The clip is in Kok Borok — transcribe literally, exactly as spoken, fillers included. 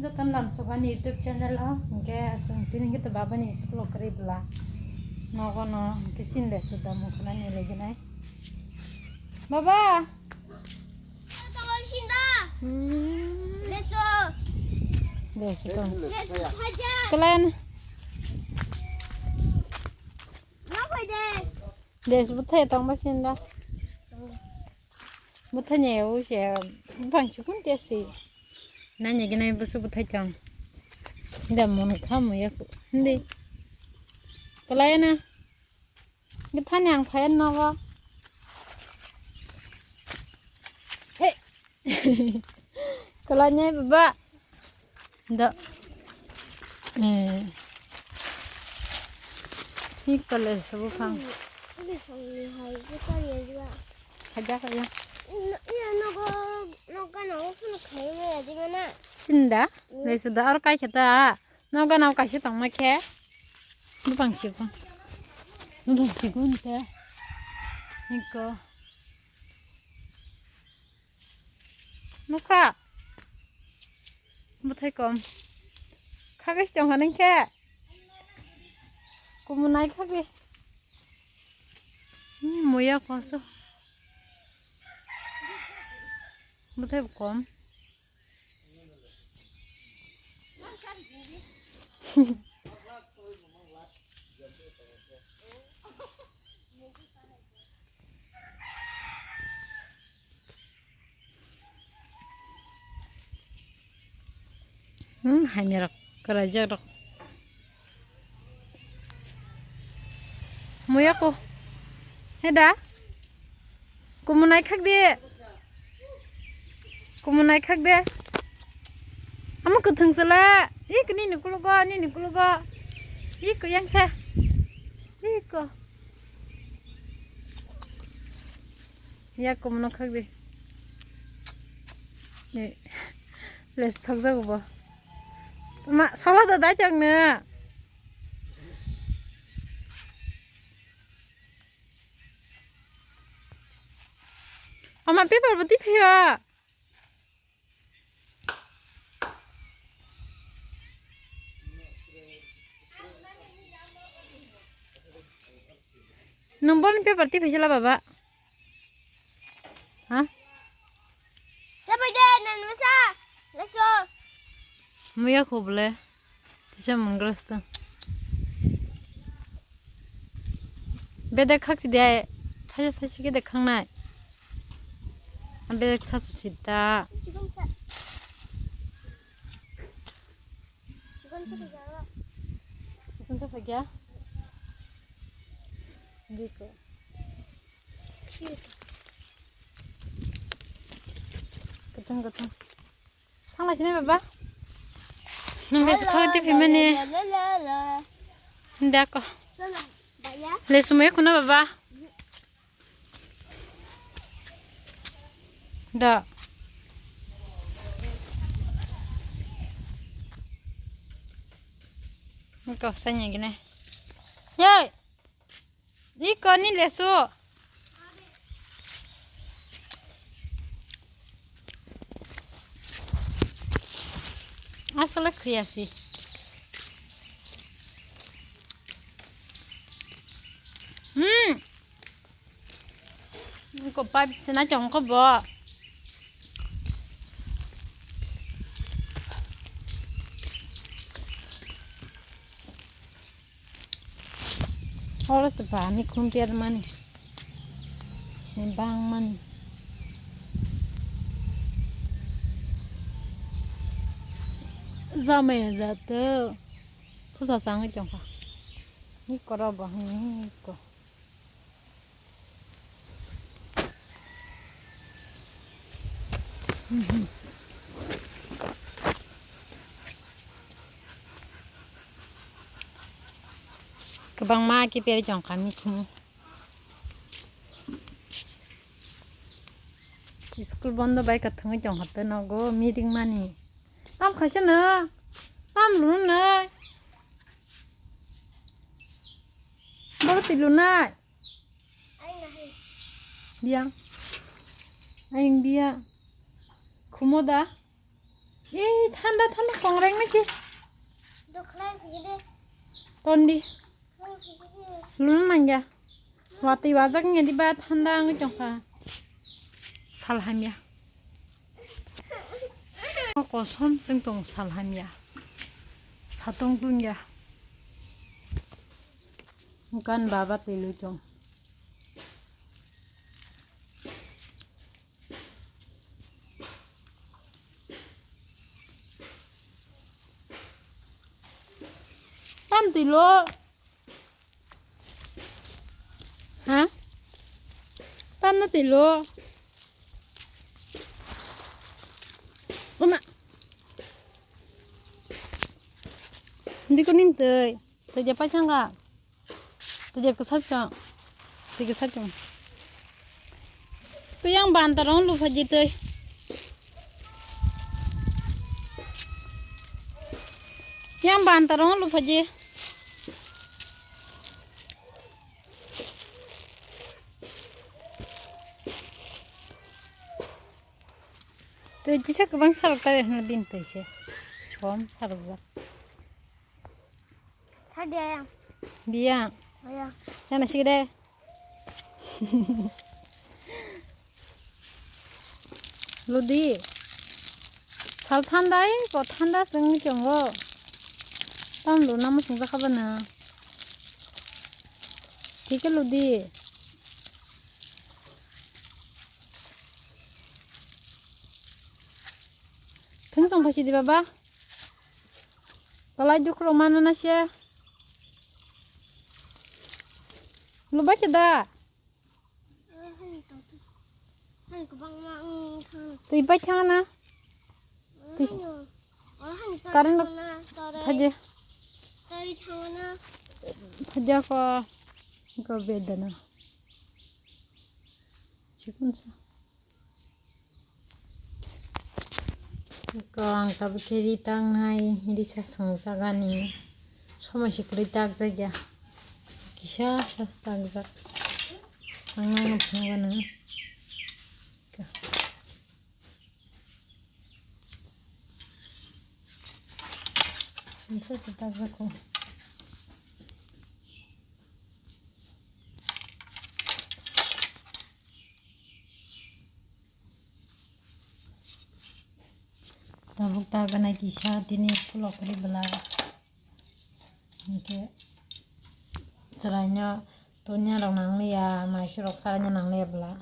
Jotono lamsokani YouTube channel o, hwnkhe chwng tini hwnkhe to babani school o kwrwi bwla. Nogo no hwnkhe sini lesu da mungkhana ni leginai. Baba! Hmm. Lesu. Lesu tong. Lesu saja. Kalian. Lesu bwthai tongma sinda. Bwthai ni o se bang sukun te si. Nanya gina bwswk bwthai tong. Da mon khamu ya ku. Hindi. Kalian na. Bwthani ang phaiya nogo. Hey. Kwlanya baba. Da. Eh. Ni kole subu phang. Ini songni hai, kita ya juga. Haja kaya. Ino, ino nogo, nogo nogo phun khai ya di mana? Sinda. Hmm. Lesu da or kai khata. Nogo nao kaisa tongma khe. Bupang sigo. Bupang sigo ni khe. Niko. Nukha. Bwthai kom. Khagwi tongkha nang khe. Kumunai khagwi. Hmm, muya koso. Bwthai kom. Hmm, hamya rok, kwraijak rok. Muya ko. Heda. Kumunai khak de. Kumunai khak de. Amo kwthwng sala. Ik nini kulugo, nini kulugo. Ik yang sa. Ik ko. Ya, kumono khak di. Ni, les thokjago bo. Ma, sola da dai tang ne. Ama paper bo tiphiya. Nwng boni paper twi phaisala baba. Ha? Sabai de nan masa. Laso. Muya khuble. Tisa mungras ta. Bedek khak si de. Thaisa thaisi ke de khangnai. Bedek sasu sita. Chikon sa. Chikon sa kya? Chikon sa kya? Biko. Katang katang. Thangla sini baba. Nang besi khawti phimani. Dako. Le sumai khuna baba. Da. Niko sanya gini. Yai. Iko ni lesu. Asala khuyasi. Hmm. Ko pipe sena chong ko bo. Oro se ba ni khum piar mani. Ni bang mani. Jamaya jato. Pusa sangi chong kha. Ni koro bo ni ko. Kwbangma kiperi chong kha mikhumu. School bondo bai kwthwngwi chong kha tei nogo meeting mani. Tam khaisa no? Tam lunu nai? Boro twi lunai? Biyang. Ayang biyang. Khumo da? Ei, thanda, thanda, kongreng ni si. Tondi. Luna nangya. Watwi wajak nge di ba thanda wngwi tongkha. Sal hamya. O kosom chwng tong sal hamya. Satong tungya. Bukan baba twi lwi tong. Tam twi lo. Ha? Tam na twi lo. Uma. Hindi ko ning twi. Twi je pai thang ka. Twi je kwsak chong. Twi kwsak chong. Twi yang bantar ong lu phaji twi. Yang bantar ong lu phaji. Twi kisa kwbang sarok tare hwnwi bini twi se. Kom sarokjak. Sadia yang. Biyang. Ayang. Yang nasi gede. Ludi. Sal thanda, eh, ko thanda sengni chongo. Tam luna mo sengja khabana. Thik ludi. Thung tong phaisi di baba. Palai duk rok mano na se. Lubai khe da. Twi bai thang na. Twi current rok phaji. Phaja ko. Ko bedana. Chikun sa. Ko ang tabuk khe ri tangnai, ri sa swngjagani. Somoi se kwrwi takjakya. Kisa sa takjak. Ang nangno phunukgana. Kisa sa takjak ko. Tabuk ta ganai kisa tini school o kwrwi bwla. Hinkhe chwraino tunya rok nangliya, maisu rok charaino nangliya bwla.